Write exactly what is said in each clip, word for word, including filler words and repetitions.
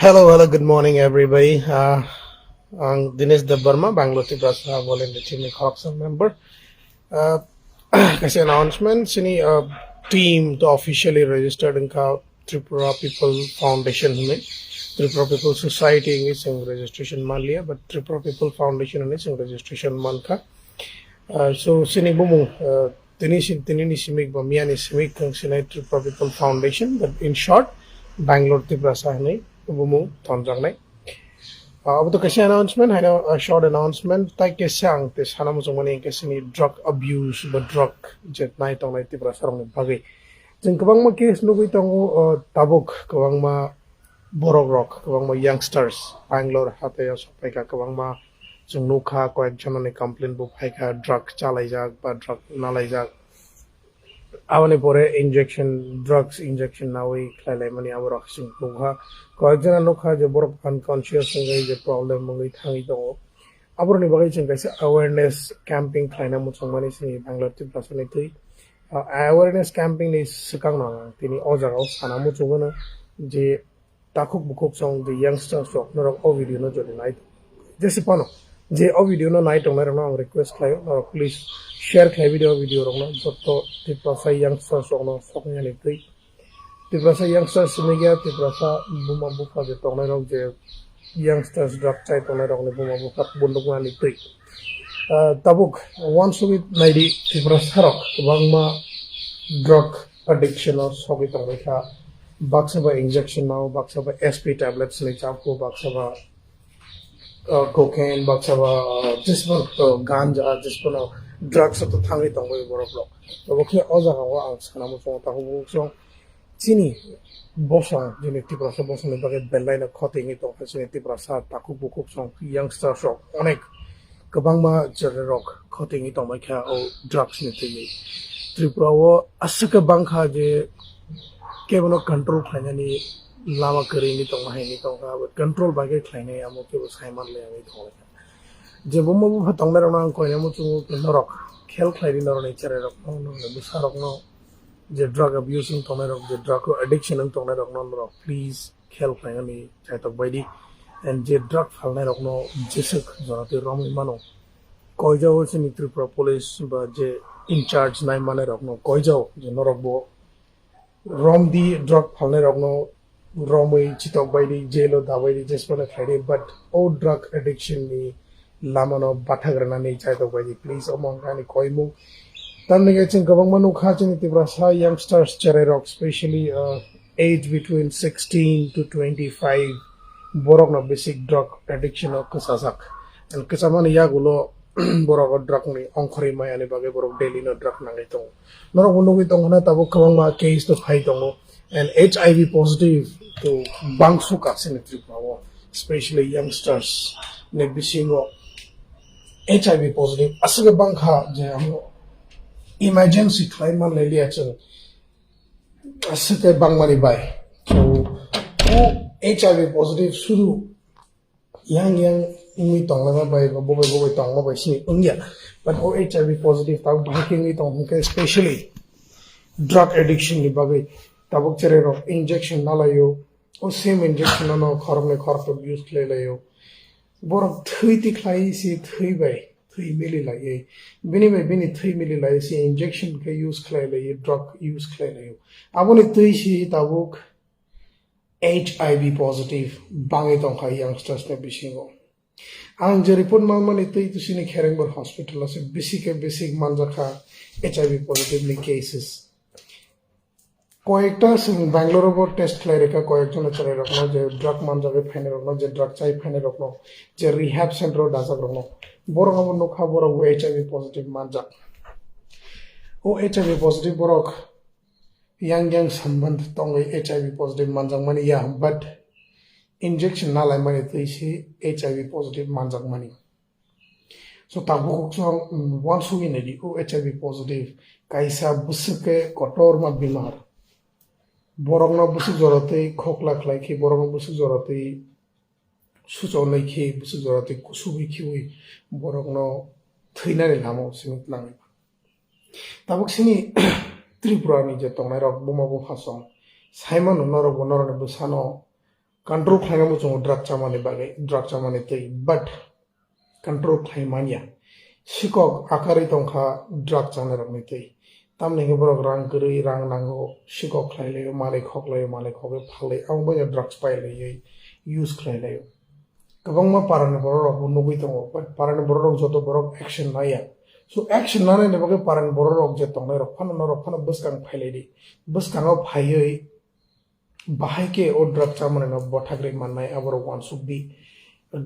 Hello, hello, good morning, everybody. Uh, ang Dinesh Debbarma, Bangalore Tiprasa Volunteer Team ni khoroksa member. Uh, kaisa announcement, sini uh, team to officially registered wngkha Tripura People Foundation hwnwi. Tripura People Society hwnwi chwng registration manliya, but Tripura People Foundation hwnwi chwng registration mankha. Uh, so sini bumung uh, tini si- tini ni simik ba miya ni simik kang sinai Tripura People Foundation, but in short, Bangalore Tiprasa hwnwi bumung tonjaknai. Uh, abo to kaisa announcement, haino uh, short announcement, tai kaisa ang te sana muchungmani kaisa ni drug abuse ba drug je nai tongnai Tiprasa rokni bagwi. Chwng kwbangma case nugwi tongo, uh, tabuk kwbangma borok rok, kwbangma youngsters Bangalore hathaio sokphaikha, kwbangma chwng nukha koyek jonani complaint bo phaikha, drug chalaijak ba drug nalaijak. Aboni pore injection, drugs injection nawi khlai laimani abo rok chwng nukha. Koyek jona nukha je borok unconscious wngwi je problem wngwi thangwi tongo. Aboroni bagwi chwng kaisa awareness camping khlaina muchungmani chini Bangalore Tiprasa ni twi. Ah, awareness camping ni swkang no ang tini o jaga o sana muchungo no je takhuk bukhuk song je youngsters rok norok o video no jodi nai jesi phano je o video no nai tongnai rok no ang request khlaio, norok please share khlai video, video rok no joto Tiprasa youngsters rok no soknani twi. Tiprasa youngsters simi gya, Tiprasa buma bupha je tongnai rok je youngsters drug chai tongnai rok ni buma bupha bunduk nani twi. Ah, tabuk wansugwi naidi Tiprasa rok kwbangma drug addiction o sogwi tongbaikha. Baksa ba injection nao, baksa ba S P tablets ni chapko, baksa ba uh, cocaine, baksa ba uh, jisman uh, ganja, jisman uh, drugs to thangwi tongwi borok rok. Obo khe o jaga o ang sana muchungo takhuk bukhuk song chini bosong, jini Tiprasa bosong ni bagwi belai no khoti wngwi tongkha chini Tiprasa takhuk bukhuk song youngsters rok onek kwbangma chwrai rok khoti wngwi tongbaikha o drugs ni thwi. Tripura o aswk khe bangkha je kebono control khlainani lama kwrwi wngwi tongma hai wngwi tongkha, but control bai khe khlainai amo kebo sai manlai wngwi tonglaikha. Je buma bupha tongnai rokno ang koinai muchungo norok khel khlai di, norokni cherai rokno, norokni bwsa rokno, je drug abuse wng tongnai rok, je drug addiction wng tongnai rokno norok please khel khlainani chaitok bai di. And je drug phalnai rokno jeswk jora twi romwi mano, koijao chini Tripura police ba je in charge nai manai rokno koijao je norok bo rom di, drug phalnai rokno romwi chitok bai di, jail o dabai di, jesmano khlai di, but o drug addiction ni lama no bathak rwnani chaitok bai di, please, omo wngkha ani koimung. Tamni khe chwng kwbangma nukha chini Tiprasa youngsters cherai rok, specially uh, age between sixteen to twenty-five, borok no basic drug addiction o kwchajak. And kwchamani yagulo borok o drug ni ongkhorwi maya ni bagwi borok daily no drug nangwi tongo. Norok bo nugwi tongo na tabuk kwbangma case to phai tongo. And H I V positive to bangso kaksini Tripura o, especially youngsters ni bisingo H I V positive aswk bangkha je amo emergency khlai man liya chwng aswk bangmani bai. So o H I V positive sudu yang yang wngwi tonglaima bai ba bobai bobai tongma bai sini wngya. But o H I V positive tabuk bahai khe wngwi tong hwnkhe, specially drug addiction ni bagwi tabuk cherai rok injection nalaio, o same injection no khoroknwi khorokthom use khlai laio. Borok thwi tikhlai si thwi bai thwi mili laiwi, bini bai bini thwi mili laiwi si injection khe use khlai laio, drug use khlai laio. Aboni twi si tabuk H I V positive bangwi tongkha youngsters ni bisingo. Ang je report manmani twi to sini Kherengbor hospital o se bisi khe bisi manjakha H I V positive ni cases. Koyekta chwng Bangalore bo test khlai rikha, koyekjon cherai rokno je drug manjagwi phainai rokno, je drug chai phainai rokno, je rehab center o dajak rokno. Borok abo nukha borok bo H I V positive manjak. O H I V positive borok yang yang samband tongwi H I V positive manjakmani ya, but injection nalaimani twi si H I V positive manjakmani. So tabuk kok so wansugwi naidi o H I V positive kaisa bwswk khe kotorma bimar. Borokno bwswk jora twi khokla khlai khe, borokno bwswk jora twi suchonwi khe, bwswk jora twi kusugwi khiui borokno thwinani lama o simi twlangwi. Tabuk sini Tripura ni je tongnai rok buma bupha song, saimano norok bo norok ni bwsano control khlaina muchungo drug chamani bagwi, drug chamani twi, but control khlai manya. Sikok akarwi tongkha drug chanai rokni twi. Tamni hwnkhe borok rang kwrwi, rang nango, sikok khlai laio, manwi khok laio, manwi khogwi phalwi, abo bai drugs pai laiwi use khlai laio. Kwbangma parani borok rok bo nugwi tongo, but parani borok rok joto borok action naya. So action nanani bagwi parani borok rok je tongnai rok phano norok phano bwskang phai lai di. Bwskango phaiwi bahai khe o drug chamani no bwthagri mannai aborok uansuk di.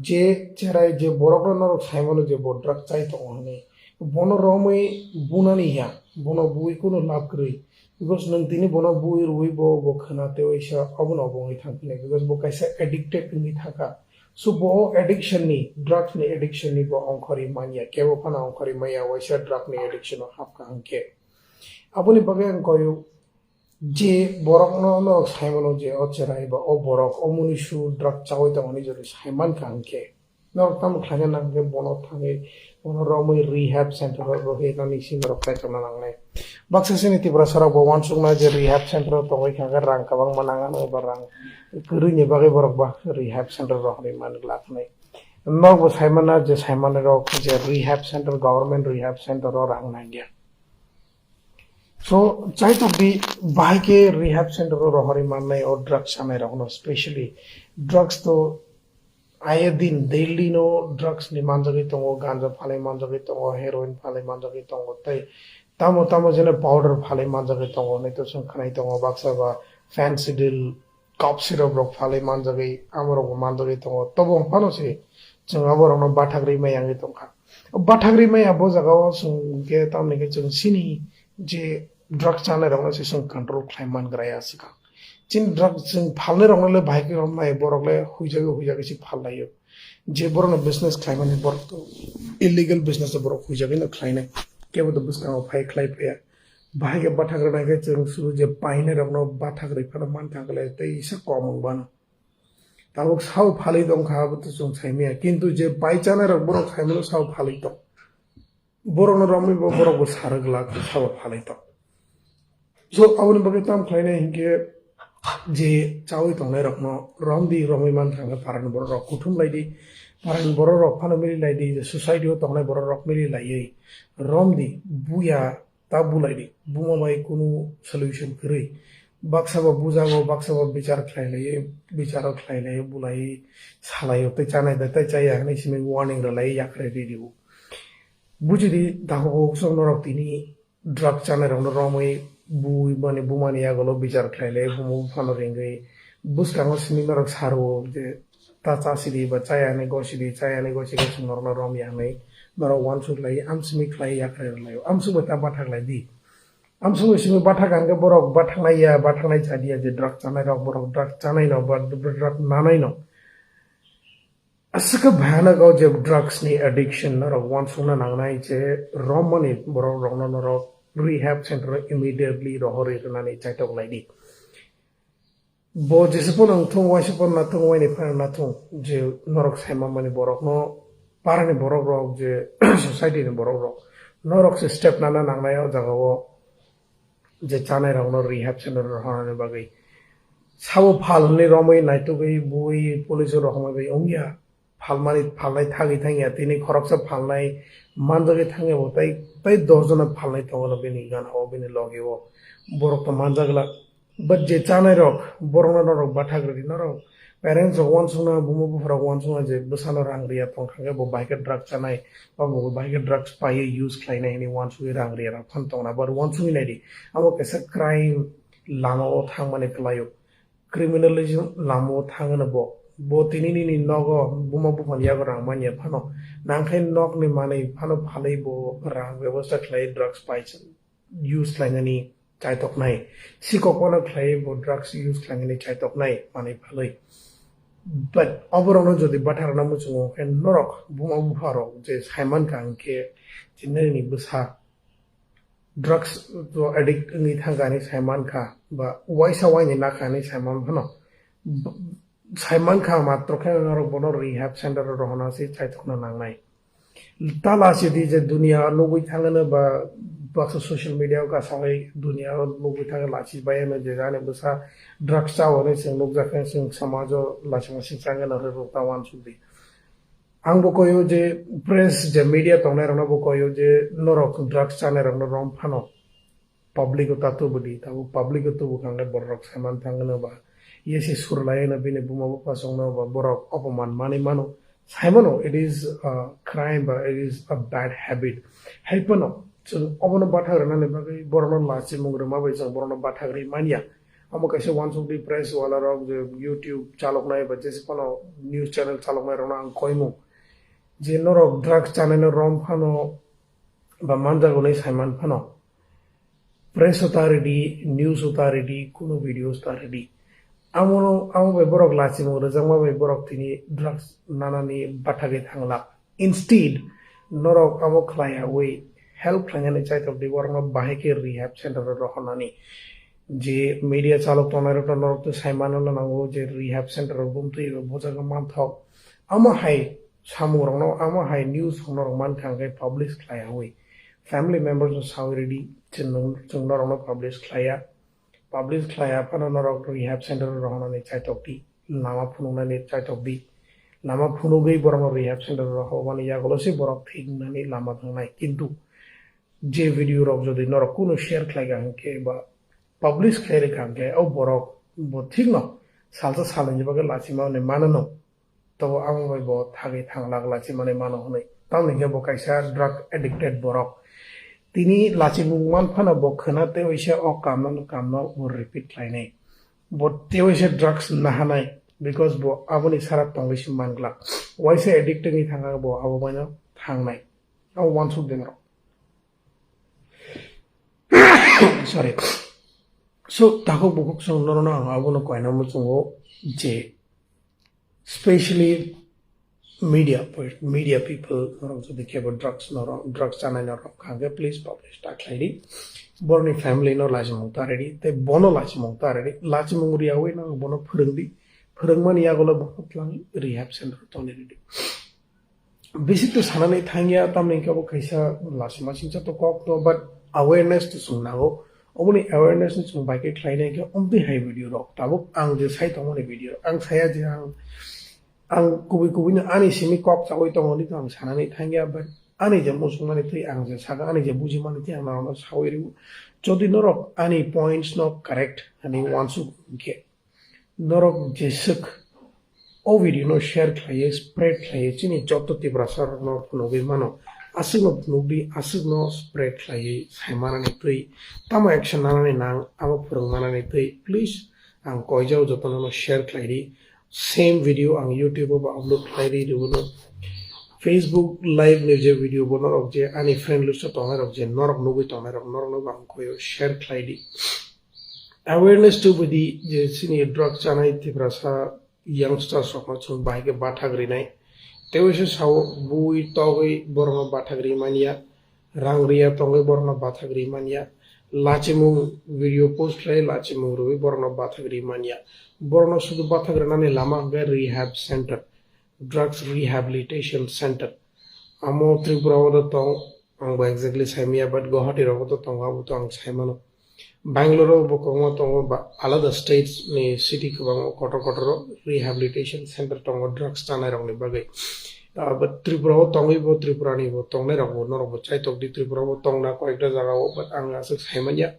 Je cherai je borok no norok sai mano je bo drug chai tongo hinwi, bono romwi bunani ya, bono bui kunu lab kwrwi. Because nwng tini bono bui rwi bo, bo khwna tei waisa obono obo wngwi thang philai, because bo kaisa addicted wngwi thangkha. So bo o addiction ni, drugs ni addiction ni bo ongkhorwi manya, kebo phano ongkhorwi manya, waisa drug ni addiction o hapkha hwnkhe. Aboni bagwi ang koyo, je borokno norok sai mano je o cherai ba o borok o munisu drug chawi tongmani jodi sai mankha hwnkhe, norok tamo khlaina nang khe bono thangwi, bono romwi rehab center o rohirnani si norok kaitorna nangnai. Baksa chini Tiprasa rok bo uansukna je rehab center o tongwi kha khe rang kwbangma nang ano ba rang kwrwini bagwi borok ba rehab center o rohorwi man glak hinwi. Norok bo sai mana je sai manai rok je rehab center, government rehab center o rang nangya. So, chaitok di bahai khe rehab center o rohorwi mannai o drugs chanai rokno, specially drugs to aye din daily no drugs ni manjagwi tongo, ganja phalwi manjagwi tongo, heroin phalwi manjagwi tongo, tei tamo tamo jene powder phalwi manjagwi tongo, nai to chwng khwnai tongo baksa ba fancy deal, cough syrup rok phalwi manjagwi, amorokbo manjagwi tongo. Tobo phano se chwng aborokno bathak ri mai yangwi tongkha. O bathak ri maya bo jagao chwng hwnkhe tamoni khe chwng chini je drug chanai rokno se chwng control khlai mangra ya swkang. Chini drug chwng phalnai rokno le bahai khe romnai, borok le huijagwi huijagwi se phallaio. Je borokno business khlaimani borok to illegal business to borok huijagwi no khlainai. Kebo to bwskango phai khlai phaiya. Bahai khe bathak rwnai khe chwng suru je painai rokno bathak rwi phano man thang khlai tei isa kom wng bano. Tabuk sao phalwi tong kha abo to chwng sai maya. Kintu je pai chanai rok borok sai mano sao phalwi tong. Borokno romwi bo borok bo sarwk glak sao phalwi tong. So aboni bagwi tam khlainai hinkhe je chawi tongnai rokno romdi, romwi man thang khe parani borok rok kuthum lai di. Parani borok rok phano mili lai di, je society o tongnai borok rok mili laiwi romdi, buya ta bulai di, buma bai kunu solution kwrwi. Baksa bo bujago, baksa bo bichar khlai lai, bicharo khlai lai, bulai, salai, tei chanai da, tei chaya hinwi simi warning rwlai, yakre ridi o. Buji di, dahogo, so norok tini drug chanai rokno romwi, bui mani, bumani yagulo bichar khlai lai, bumo buphano ringwi, bwskango simi norok saro je, ta chasidi ba chayani gosidi, chayani gosidi chwng norokno rom ya hinwi norok uansuk lai, amsimi khlai yakre rwlaio. Amsuk bai ta bathak lai di. Amsuk bai simi bathak hwnkhe borok bathaknai ya, bathaknai cha di ya je drug chanai rok, borok drug chanai no ba drug nanai no. Aswk khe bhayanok o je drugs ni addiction norok uansukna nangnai je romani borok rokno norok rehab center o immediately rohorwi rwnani chaitok lai di. Bo jesa phano wng thung, waisa phano na thung, waini phano na thung, je norok sai manmani borokno, parani borok rok, je society ni borok rok, norok se step nana nangnai o jaga o, je chanai rokno rehab center o rohornani bagwi. Sabo phalni romwi naitugwi bui police o rohorma bai wngya. Phalmani, phalnai thangwi thangya, tini khoroksa phalnai manjagwi thangya bo, tei, tei dos jona phalnai tongo no bini gana o, bini logi o. Borok to manjak glak. But je chanai rok, borokno norok bathak rwdi, norok parents rok uansukna, buma bupha rok uansukna je bwsano rang riya tong kha khe bo bahai khe drug chanai, ba bo bahai khe drugs paiwi use khlainai hinwi uansugwi rang riya rok phano tongna, but uansugwi naidi. Abo kaisa crime lama o thangmani kwlaio. Criminalism lama o thangno bo. Bo tini nini nogo buma buphani yago rang manya phano, nangkhe nokni manwi phano phalwi bo rang bebosta khlai drugs pai use khlainani chaitoknai. Sikok phano khlai bo drugs use khlainani chaitoknai manwi phalwi. But oborokno jodi bathakna muchungo khe norok buma bupha rok je saimankha hwnkhe je nini bwsa drugs to addict wngwi thangkha hinwi saimankha, ba waisa waini nakha hinwi saiman phano, b-, saimankha matro khe norok bono rehab center o rohorna se chaithokna nangnai. Tala sidi je dunia nugwi thangano ba Baksa social media o kasagwi dunia o nugwi thangwi lachi bai ano je jani bwsa drugs cha hwnwi chwng nukjakha, chwng somajo lachi masing changano rwrwk ta uansukdi. Ang bo koyo je press je media tongnai rokno bo koyo je norok drugs chanai rokno rom phano public o ta tubu di, tabuk public o tubu kha hwnkhe borok saiman thangno ba yesi sur lai no bini buma bupha songno ba borok opoman manwi mano. Saimano, it is a crime ba it is a bad habit. Hai phano chwng obono bathak rwnani bagwi borokno lachimung rwma bai chwng borokno bathak rwi manya. Omo kaisa uansukdi press wala rok je YouTube chaloknai ba jesa phano news channel chaloknai rokno ang koimung je norok drugs chanaino rom phano ba manjago hwnwi saiman phano press o ta rwdi, news o ta rwdi, kuno videos ta rwdi. Amono, amo bai borok lachimung rwjakma bai borok tini drugs nanani bathagwi thanglak. Instead, norok amo khlai yawi help khlainani chaitok di borokno bahai khe rehab center o rohornani. Je media chalok tongnai rokno norok to sai manna nango je rehab center o bumtwi bo bojago manthok. Amo hai samung rokno, amo hai news rokno rok mankha hwnkhe publish khlai yawi. Family members no sawi rwdi, chwng, chwng norokno publish khlaiya. Publish khlaiya phano norok rehab center o rohornani chaitok di, lama phunuknani chaitok di. Lama phunugwi borokno rehab center o rohormani yagulo se borok thik wngnani lama thangnai. Kintu je video rok jodi norok kunu share khlaikha hwnkhe ba publish khlai rwkha hwnkhe o borok bo thikno salsa salnwini bagwi lachima hwnwi mano no. Tobo amo bai bo thagwi thanglak lachimani mano hwnwi. Tamoni khe bo kaisa drug addicted borok. Tini lachimung man phano bo khwna tei waisa o kamno kamno bo repeat khlainai. Bo tei waisa drugs nahanai because bo aboni sara tongwi se manglak. Waisa addicted wngwi thangkha bo abo baino thangnai. Abo uansuk de norok. Sorry. So, takhuk bukhuk chwng norokno ang abono koina muchungo je specially media, media people norok jodi kebo drugs norok, drugs chanai norok kha hwnkhe please publish ta khlai di. Borokni family no lachimung ta rwdi, tei bono lachimung ta rwdi. Lachimung rwyawi no bono phwrwngdi. Phwrwngmani yagulo bono twlang rehab center toni rwdi. Bisi to sanani thangya, tamni khe bo kaisa lachima singcha to kok no, but awareness to chwng nango. Oboni awareness no chwng bai khe khlainai khe omtwi hai video rok. Tabuk ang je sai tongmani video, ang saya je ang, ang kubui kubui no ani simi kok chawi tongo ni to ang sanani thangya, but ani je muchungmani twi ang je saka, ani je bujimani twi ang norokno sawi rw. Jodi norok ani points no correct ani uansuk hwnkhe, norok jeswk o video no share khlaiwi, spread khlaiwi, chini joto Tiprasa rokno phunugwi mano. Aswkno phunukdi, aswkno spread khlaiwi, saimanani twi, tamo action nanani nang, abo phwrwngmanani twi, please, ang koijao jotono no share khlaidi. Same video ang YouTube o bo upload khlairi rwno. Facebook live ni je video bo norok je ani friend list o tongnai rok je norok nugwi tongnai rok norokno bo ang koyo share khlaidi. Awareness tubudi je chini drug chanai Tiprasa youngsters rokno chwng bahai khe bathak rinai. Tei waisa sao bui togwi borokno bathak ri manya, rang riya tongwi borokno bathak ri manya, lachimung video post khlai lachimung rwui borokno bathak ri manya. Borokno sudu bathak rwnani lama hwnkhe rehab center, drugs rehabilitation center. Amo Tripura o do tong, ang bo exactly saimaya, but Guwahati rogo to tongo, abo to ang saimano. Bangalore o bo kwbangma tongo, ba alada states ni city kwbangma kotor kotor o rehabilitation center tongo drugs chanai rokni bagwi. Ah, but Tripura o tongwi bo Tripura ni bo tongnai rok bo norok bo chaitok di, Tripura o tongna koyekta jaga o, but ang aswk saimanya.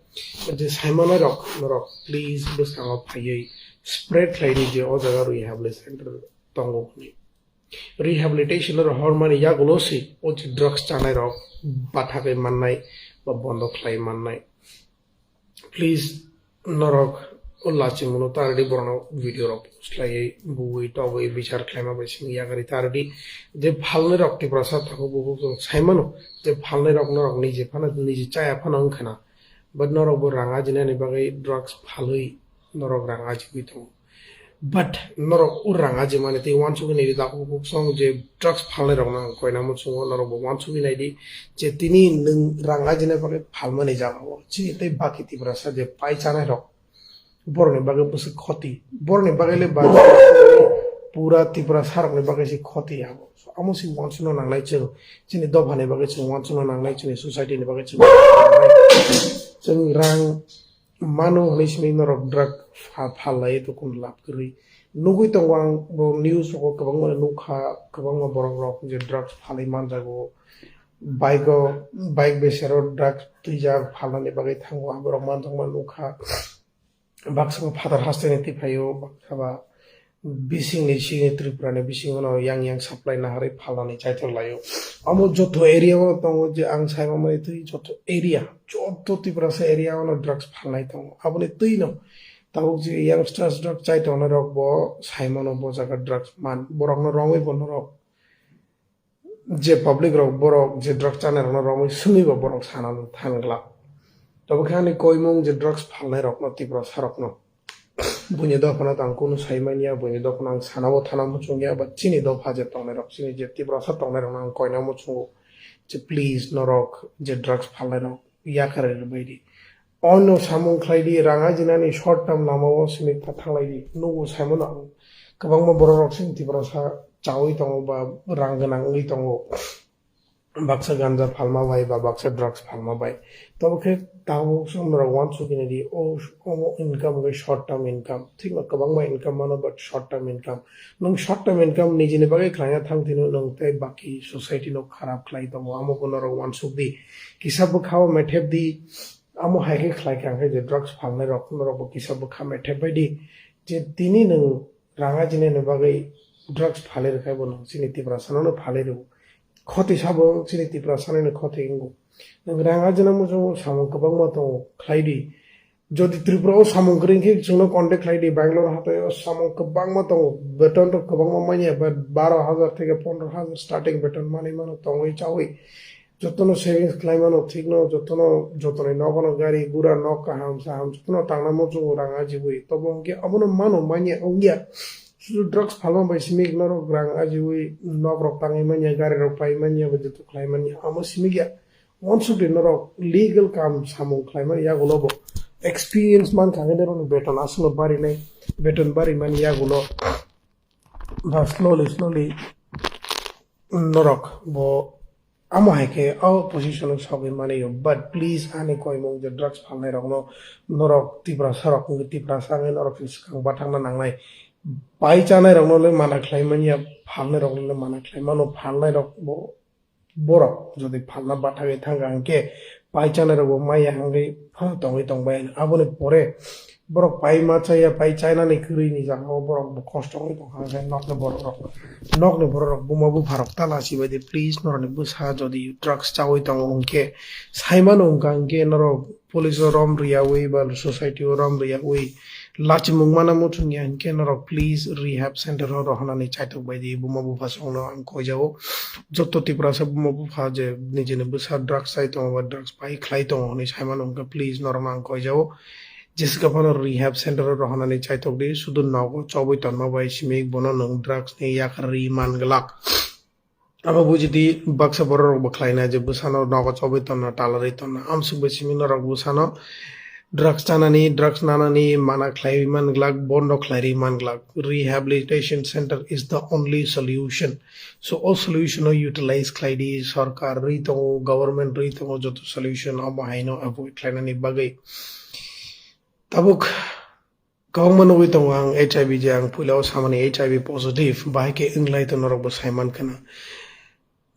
But je saimanai rok norok please bwskango phaiwi spread khlai di je o jaga rehabilitation center tongo hwnwi. Rehabilitation o rohormani yagulo se o je drugs chanai rok bathagwi mannai ba bondo khlai mannai. Please, norok o lachimungno tardi, borokno video rok post khlaiwi bui togwi bichar khlaima bai simi yakarwi tardi. Je phalnai rok Tiprasa takhuk bukhuk chwng saimano, je phalnai rok norok nije phano, nije chaya phano wngkha na, but norok bo rang ajinani bagwi drugs phalwi norok rang ajigwi tongo. But norok o rang ajimani tei uansukgwi naidi, takhuk bukhuk song je drugs phalnai rokno ang koina muchungo, norok bo uansukgwi naidi je tini nwng rang ajina bagwi phalmani jaga o chini tei baki Tiprasa je pai chanai rok, borokni bagwi bwswk khoti, borokni bagwi le ba pura Tiprasarokni bagwi se khoti abo. So, amo se uansukna nangnai chwng, chini dophani bagwi chwng uansukna nangnai, chini society ni bagwi chwng uansukna nangnai. Chwng rang mano hwnwi simi norok drug pha-, phal lai tongkun lab kwrwi. Nugwi tongo ang bo news rogo kwbangma nukha, kwbangma borok rok je drugs phalwi manjago. Bike o, bike besero drugs twijak phalnani bagwi thango, aborok manjakma nukha. Baksa phatar hasteni twi phaio, baksa ba bisingni, chini Tripura ni bisingo no yang yang supply naharwi phalnani chaithok laio. Amo joto area o tongo je ang saimamani twi joto area, joto Tiprasa area o no drugs phalnai tongo. Aboni twi no tabuk je youngsters drug chai tongnai rok bo saimano bo jaga drugs man, borok no romwi bo norok je public rok borok je drugs chanai rok no romwi swngwi bo borok sana than glak. Tabo khe ani koimung je drugs phalnai rok no Tiprasa rok no buini dophano tang kunu sai manya, buini dophano ang sana bo thana muchung ya, but chini dopha je tongnai rok, chini je Tiprasa tongnai rok no ang koina muchungo je please norok je drugs phalnai rok yakar rwbaidi. Ono samung khlaidi, rang ajinani short term lamao simi tha-, thanglaidi. Nugo saimano ang kwbangma borok rok sini Tiprasa chawi tongo ba rang gwnang wngwi tongo. Baksa ganja phalma bai ba baksa drugs phalma bai. Tobo khe tabuk song norok uansukgwi naidi, o, omo income wngkha short term income. Thikno kwbangma income mano, but short term income. Nwng short term income nijini bagwi khlaina thang thwino nwng tei baki society no kharap khlai tongo. Amo bo norok uansukdi. Kisa bwkhao methep di. Amo hai khe khlai kha hwnkhe je drugs phalnai rok, norok bo kisa bwkha methep bai di. Je tini nwng rang ajinani bagwi drugs phalwi rwkha bo nwng chini Tiprasa no phalwi rwo. Khoti sabo chini Tiprasa no khoti wngo. Nwng rang ajina muchungo samung kwbangma tongo, khlai di. Jodi Tripura o samung kwrwi khe chwngno contact khlai di, Bangalore hatai o samung kwbangma tongo. Beton rok kwbangma manya, ba-, baro hajar theke pondro hajar starting beton manwi mano tongwi chawi. Jotono savings khlai mano thikno, jotono, jotoni nogono gari gura nok kaham saham jotono tangna muchungo rang ajiwi. Tobo hwnkhe abono mano manya wngya. Sudu drugs phalma bai simi norok rang ajiwi nok rok tangwi manya, gari rok pai manya, ba joto khlai manya. Amo simi ya. Uansukdi norok legal kam samung khlaimani yagulo bo experience mankha hwnkhe norokni beton aswkno barinai, beton barimani yagulo ba slowly slowly norok bo amo hai khe o position o sogwi mani o. But please ani koimung je drugs phalnai rokno norok Tiprasa rok wngwi Tiprasa wngwi norok se swkang bathakna nangnai. Pai chanai rokno le mana khlai manya, phalnai rokno le mana khlai mano, phalnai rok bo borok jodi phalna bathagwi thangkha hwnkhe pai chanai rokbo maya hwngwi phano tongwi tongbai. Aboni pore borok pai ma chaya, pai chainani kwrwini jagao borok bo kosto wngwi tongkha hwnkhe nokni borok rok, nokni borok rok buma bupha rok ta lachibaidi. Please norokni bwsa jodi drugs chawi tongo hwnkhe saimano wngkha hwnkhe norok police o rom riyawi ba society o rom riyawi lachimung mana muchung ya hwnkhe norok please rehab center o rohornani chaitok bai di. Buma bupha songno ang koijao, joto Tiprasa buma bupha je nijini bwsa drugs chai tongo ba drugs bai khlai tongo hwnwi saimano hwnkhe please norokno ang koijao, jeswk phano rehab center o rohornani chaitok di. Sudu nogo chobwi tonma bai simi bono nwng drugs ni yakar ri man glak. Abo bujidi baksa borok rok bo khlaina je bwsano nogo chobwi tonna, talarwi tonna. Amsuk bai simi norok bwsano drugs chanani, drugs nanani mana khlaiwi man glak, bondo khlairwi man glak. Rehabilitation center is the only solution. So o solution no utilize khlai di, sorkar rwi tongo, government rwi tongo, joto solution omo haino avoid khlainani bagwi. Tabuk kwbangma nugwi tongo ang H I V je ang puila o samani H I V positive, bahai khe wnglai to norok bo saiman khna.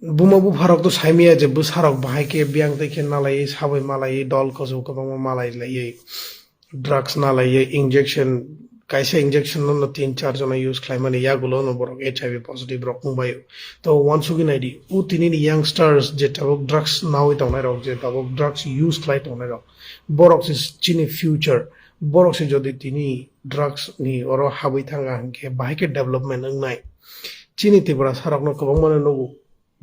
Buma bupharok to saimaya je bwsarok bahai khe biyang tei khe nalaiwi sabai malaiwi dol koso kwbangma malai laiwi drugs nalaiwi injection, kaisa injection no tin char jona use khlaimani yagulo no borok H I V positive rok wngbaio. To uansugwi naidi, o tinini youngsters je tabuk drugs nawi tongnai rok, je tabuk drugs use khlai tongnai rok, borok se chini future, borok se jodi tini drugs ni oro habwi thanga hwnkhe bahai khe development wngnai. Chini Tiprasa rokno kwbangma no nugo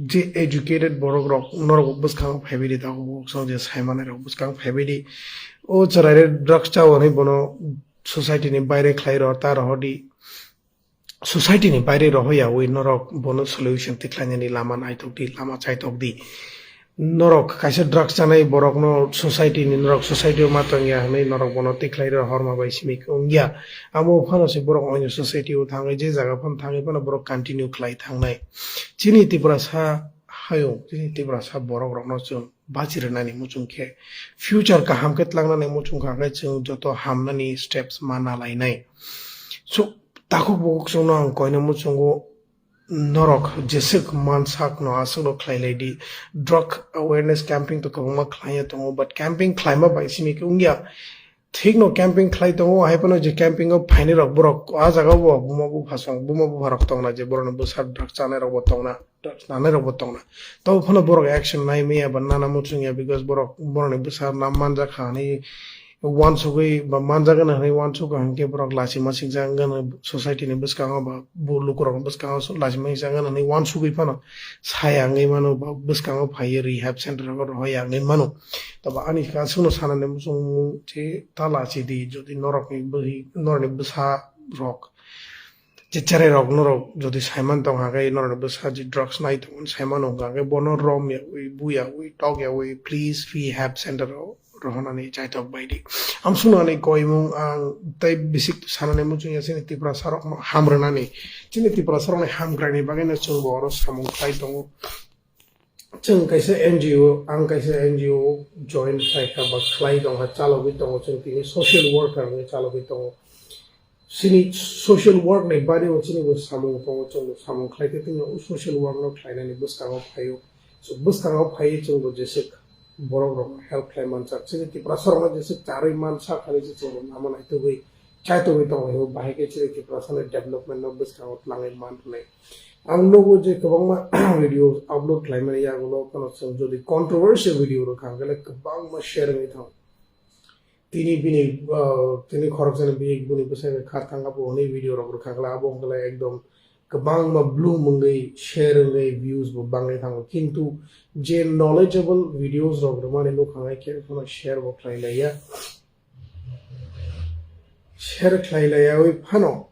je educated borok rok norok bwskango phaibai di, tabuk song je sai manai rok bwskango phaibai di. O chwrai re drugs chao hwnwi bono society ni baire khlai rw ta rohor di. Society ni baire rohoya wi norok bono solution tikhlainani lama naitok di, lama chaitok di. Norok kaisa drugs chanai borokno society ni, norok society o ma tongya hwnwi norok bono tikhlai rw horma bai simi wngya. Amo phano se borok oino society o thangwi, je jaga phano thangwi phano borok continue khlai thangnai. Chini Tiprasa hayung, chini Tiprasa borok rokno chwng bachi rwnani muchung khe, future kaham khe tlangnani muchung kha khe chwng joto hamnani steps ma nalainai. So, takhuk bukhuk chwngno ang koina muchungo, norok jeswk mansak no aswk no khlai lai di. Drug awareness camping to kwbangma khlaiya tongo, but camping khlaima bai simi khe wngya. Thik no camping khlai tongo, hai phano je camping o phainai rok borok a jaga o buma bupha song, buma bupha rok tongna, je borok ni bwsa drug chanai rok bo tongna, drugs nanai rok bo tongna. Tabo phano borok action nai maya ba nana muchung ya, because borok, borok ni bwsa na manjak kha hwnwi uansugwi ba manjak gana hwnwi uansukha hwnkhe borok lachima singcha wngano, society ni bwskango ba bo lukurok ni bwskango lachima singcha wngano hwnwi uansugwi phano saya wngwi mano ba bwskango phaiwi rehab center rogo rohoya wngwi mano. Tabo ani aswkno sanani muchungmung se ta lachidi, jodi norokni bwrwi, norokni bwsa rok je cherai rok norok jodi saiman tong hake, norok bwsa je drugs nai tong saiman wngkha hake, bono rom yawi, bu yawi, tok yawi, please rehab center o rohonani chaitok baidi. Amsukno ani koimung ang tei bisik sanani muchung ya chini Tiprasa rokno ham rwnani. Chini Tiprasa rokni hamkraini bagwi no chwng bo oro samung khlai tongo. Chwng kaisa N G O, ang kaisa N G O join khlai kha ba khlai tong kha, chalogwi tongo, chwng tini social worker wngwi chalogwi tongo. Chini social work ni bari o chini bo samung tongo, chwng bo samung khlai khe tini o social work no khlainani bwskango phaio. So bwskango phaiwi chwng bo jeswk borok rok help khlai mansak. Chini Tiprasa rok no jeswk charwi mansak hinwi se chwng bo lama naitugwi chaitugwi tongo, bahai khe chini Tiprasa ni development no bwskango twlangwi man rwnai. Ang nugo je kwbangma video upload khlaimani yagulo, kono chwng jodi controversial video rok kha hwnkhe kwbangma share wngwi thango. Tini bini, ah, tini khoroksani bini, bini bwsai bai khar thangkha bo hwnwi video rok rwkha khlai, abo wngkha khlai ekdom kwbangma bloom wngwi, share wngwi, views bo bangwi thango. Kintu je knowledgeable videos rok rwmani nukhang hai khe phano share bo khlai laiya. Share khlai laiyawi phano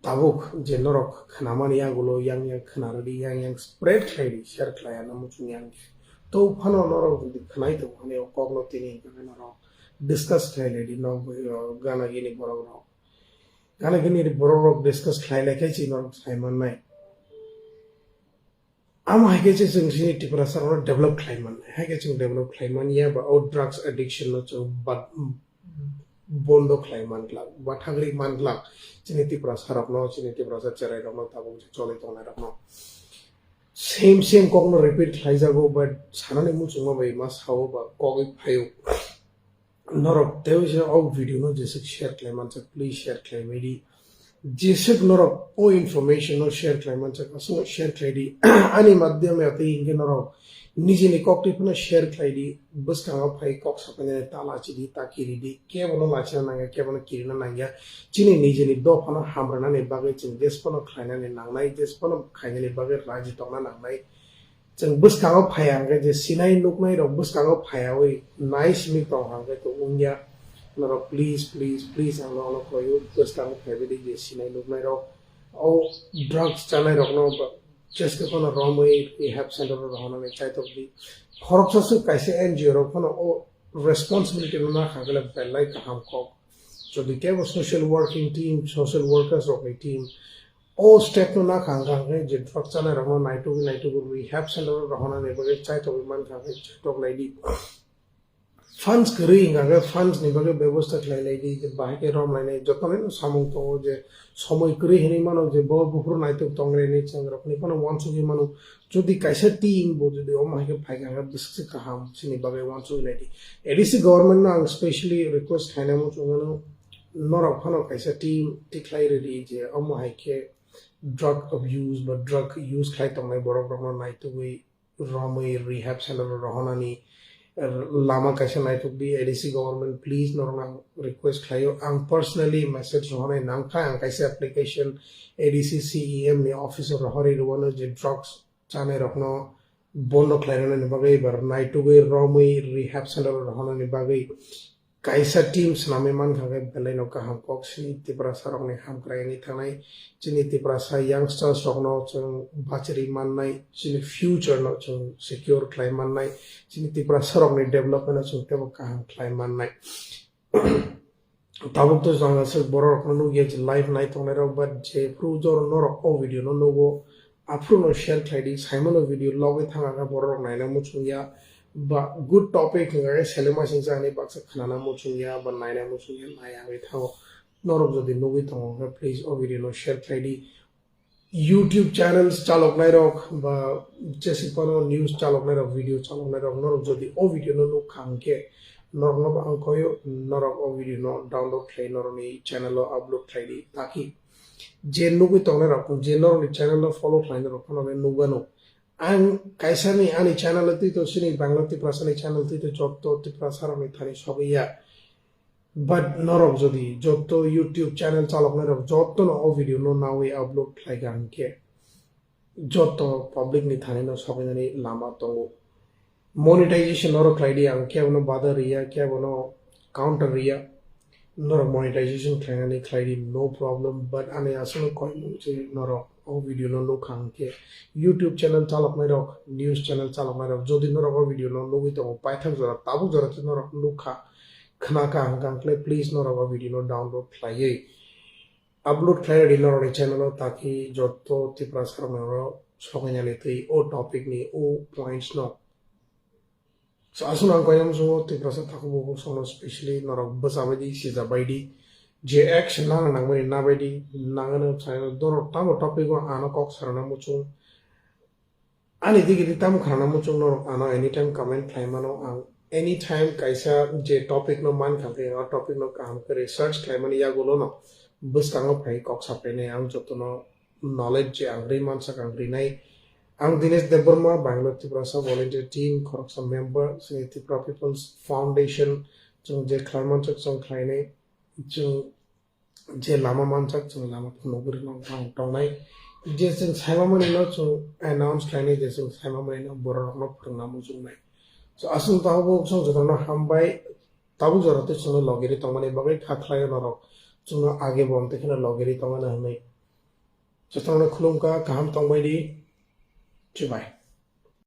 tabuk je norok khnamani yagulo yang yang khna rwdi, yang yang spread khlai di, share khlai anw muchung yang. To phano norok jodi khnai tongo hwnwi o kokno tini hwnwi norok discuss khlai lai di, nok bai o gana gini borok rok. Gana gini borok rok discuss khlai lai khe se norok sai mannai. Amo hai khe se chwng chini Tiprasa rokno develop khlai mannai. Hai khe chwng develop khlai man ya ba o drugs addiction no chwng bad-, bondo khlai man glak, ba thangri man glak. Chini Tiprasa rokno, chini Tiprasa cherai rokno, tabuk je choli tongnai rokno. Same, same kokno repeat khlai jago, but sanani muchungma bai ma sao ba kogwi phaio. Norok tei se o video no jeswk share khlai mansak, please share khlai bai di. Jeswk norok o information no share khlai mansak, aswk share khlai di. Ani madhyam ya tei hinkhe norok nijini kok twi phano share khlai di. Bwskango phai kok sapainani ta lachi di, ta kiri di. Kebono lachina nangya, kebono kirina nangya. Chini nijini dophano hamrwnani bagwi chwng jesphano khlainani nangnai, jesphano khainani bagwi raji tongna nangnai. Chwng bwskango phai hwnkhe je sinai nuknai rok bwskango phaiyawi nai simi tong hwnkhe to wngya. Norok please, please, please ang nono koyo bwskango phaibai di je sinai nuknai rok. O drugs chanai rokno ba-, jeske phano romwi rehab center o rohornani chaitok di. Khoroksa swk kaisa N G O rok phano o responsibility no nakha khe belai kaham kok. Jodi kebo social working team, social workers rokni team, o step no nakha hwnkha hwnkhe je drug chanai rokno naitugwi naitugwi rehab center o rohornani bagwi chaitokgwi mankha hwnkhe chaitok lai di. Funds kwrwi hwnkha hwnkhe funds ni bagwi bebosta khlai lai di, je bahai khe rom lainai. Joto no samung tongo je somoi kwrwi hinwi mano je bo buphuru naituk tonglaini chwng rokni phano uansugwi mano. Jodi kaisa team bo jodi omo hai khe phaikha hwnkhe bwswk se kaham chini bagwi uansugwi lai di. A D C government no ang specially request khainai muchungmano, norok phano kaisa team tikhlai rwdi je omo hai khe drug abuse ba drug use khlai tongnai borok rokno naitugwi romwi rehab center o rohornani lama kaisa naitukdi. A D C government, please norok ang request khlaio, ang personally message rohornai nangkha, ang kaisa application A D C C E M ni office o rohorwi rwano je drugs chanai rokno bondo khlai rwnani bagwi ba naitugwi romwi rehab center o rohornani bagwi kaisa team swnamwi mankha khe belai no kaham kok sini Tiprasa rokni hamkrai wngwi thangnai. Chini Tiprasa youngsters rokno chwng bachari mannai, chini future no chwng secure khlai mannai, chini Tiprasa rokni development no chwng teibo kaham khlai mannai. Tabuk to jang aswk borok rokno nukya je live nai tongnai rok, but je phuru jor norok o video no nugo, aphuru no share khlai di, saimano video logwi thang kha borok rok naina muchung ya, ba good topic hwnga khe selema singsa ani baksa khnana muchung ya, ba naina muchung ya, nai wngwi thango. Norok jodi nugwi tongo khe please o video no share khlai di. YouTube channels chaloknai rok ba jesipano news chaloknai rok, video chaloknai rok, norok jodi o video no nuk kha hwnkhe norok no bo ang koyo, norok o video no download khlai norokni channel o upload khlai di, taki je nugwi tongnai rok, je norokni channel no follow khlai norok phano be nugano. Ang kaisa ni ani channel twi to sini Bangla Tiprasa ni channel twi to joto Tiprasa rokni thani sogwi ya. But norok jodi joto YouTube channel chaloknai rok joto no o video no nawi upload khlai kha hwnkhe joto public ni thani no sokainani lama tongo. Monetization norok khlai di, ang kebo no bada riya, kebo no counter riya. Norok monetization khlainani khlai di, no problem. But ani aswk no koimung je norok o video no nuk kha hwnkhe YouTube channel chaloknai rok, news channel chaloknai rok jodi norok o video no nugwi tongo, paithak jora, tabuk jora khe norok nuk kha, khna kha hwnkha hwnkhe please norok o video no download khlaiwi upload khlai rwdi norokni channel o, taki joto Tiprasa rok norok sokainani twi o topic ni, o points no. So aswk ang koinam sungo Tiprasa takhuk bukhuk songno specially norok bwsa baidi sija baidi je action nang nangmani na baidi nangano sai norok tamo topic o ano kok sarana muchung. Ani digini tamo khanana muchung norok ano anytime comment khlai mano, ang anytime kaisa je topic no man kha khe o topic no kaham khe research khlai mani yagulo no bwskango phai kok sapai nai ang jotono knowledge je ang ri mansak ang rinai. Ang Dinesh Debbarma, Bangalore Tiprasa volunteer team, khoroksa member, chini Tripura People's Foundation, chwng je khlai mansak chwng khlainai, chwng je lama mansak chwng lama phunugwi rwna ang tongnai. Je chwng saimamani no chwng announce khlainai, je chwng saimamani no borok rokno phwrwngna muchungnai. So aswk tabuk chwng jotono hambai, tabuk jora tei chwngno logiri tongmani bagwi kha khlaio norok chwngno age bo amtwi kheno logiri tongmani hwnwi. Jotono khulumkha, kaham tongbai di. Chubai.